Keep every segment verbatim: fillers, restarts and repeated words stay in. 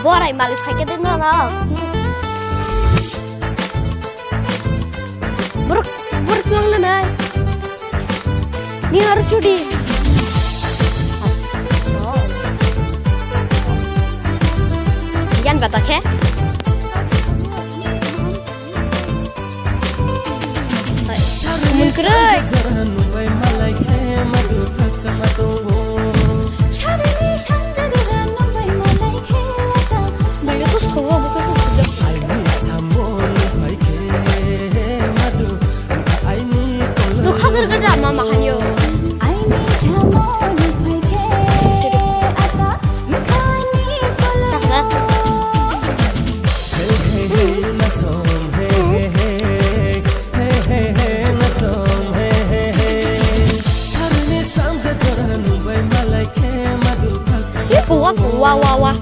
Borai malik phaikhe de norok. Borok, borok twlang lanai. Ni aro chudi. Yan bata khe. Mun kwrwi. Nokha kwrwi kwrwi ama mahanyo. Wa, wa, wa, wa.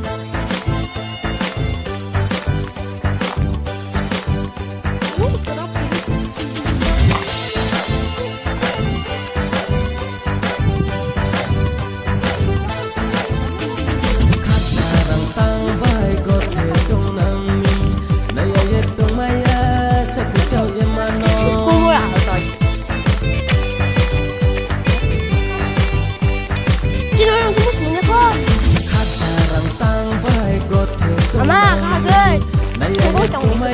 Ama, kahagwi. Tungwi tongwi.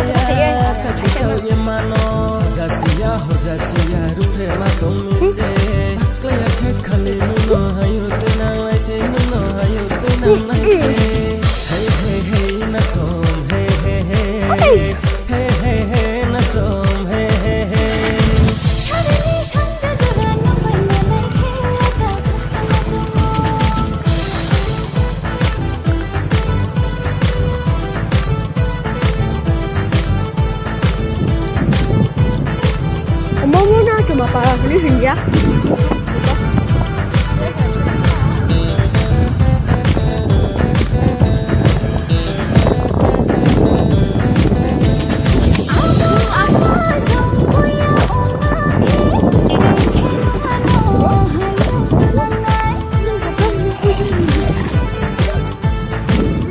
Omo wngkha chuma para hwnwi hwnjak.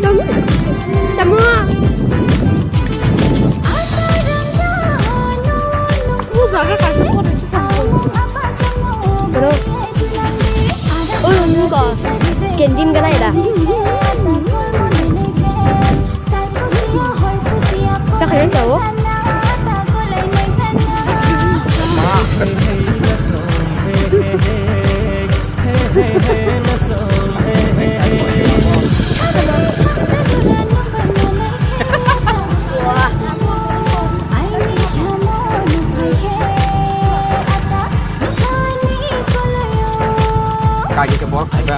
Tamo. Tamo. Bro, oy, nungo. Canteen gana ida. Takhayan tao. Kagi ke bol kha.